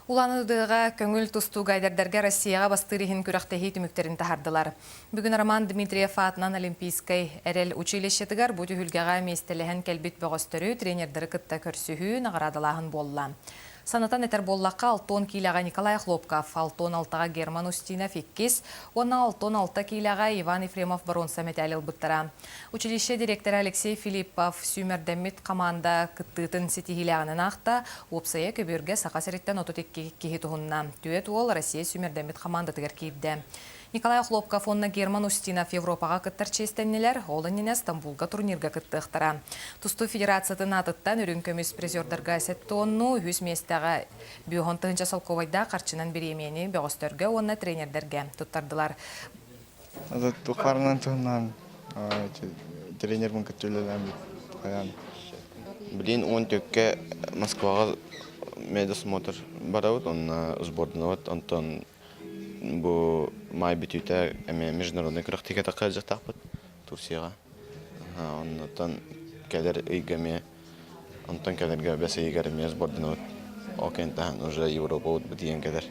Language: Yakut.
Улан-Удэҕа көҥүл тустууга эдэрдэргэ Россияҕа бастыыр иһин күрэхтэһии түмүктэрин таһардылар. Бүгүн Роман Дмитриев аатынан Олимпийскай эрэл училищетыгар бу түһүлгэҕэ миэстэлэһэн кэлбит бөҕөстөрү, тренердэри кытта көрсүһүү, наҕараадалааһын буолла. Санатан этэр буоллахха, 60 киилэҕэ Николай Охлопков, 66-ҕа Герман Устинов иккис уонна 66 киилэҕэ Иван Ефремов боруонса мэтээл ылбыттара. Училище дириэктэрэ Алексей Филиппов сүүмэрдэммит хамаанда кыттыытын ситиһиилээҕинэн аахта, уопсайа көбүөргэ Саха сириттэн 32 киһи туһунна. Түөрт уол Россия сүүмэрдэммит хамаандатыгар киирдэ. Николай Охлопков уонна Герман Устинов Европаҕа кыттар чиэстэннилэр, ол иннинэ Стамбулга турнирга кыттыахтара. Тустуу федерациятын аатыттан үрүҥ көмүс призердарга сэттэ үһүс миэстэҕэ бүөһон тыһыынча солкуобайдаах харчынан бириэмийэни бөҕөстөргө уонна тренердэргэ туттардылар. Тухарынан туһунан тренербин кытта үлэлээн хайаан. Билигин 14-кэ Москваҕа медосмотр барабыт уонна сборданабыт. Онтон бу маай бүтүүтэ эмиэ международный күрэхтэһиигэ таххыахтаахпыт Турцияҕа. Оннуттан кэлэр ыйга эмиэ онтон кэлэргэ бэс ыйыгар эмиэ сборданабыт. Ол кэнниттэн уже Европабыт бу тиийэн кэлэр.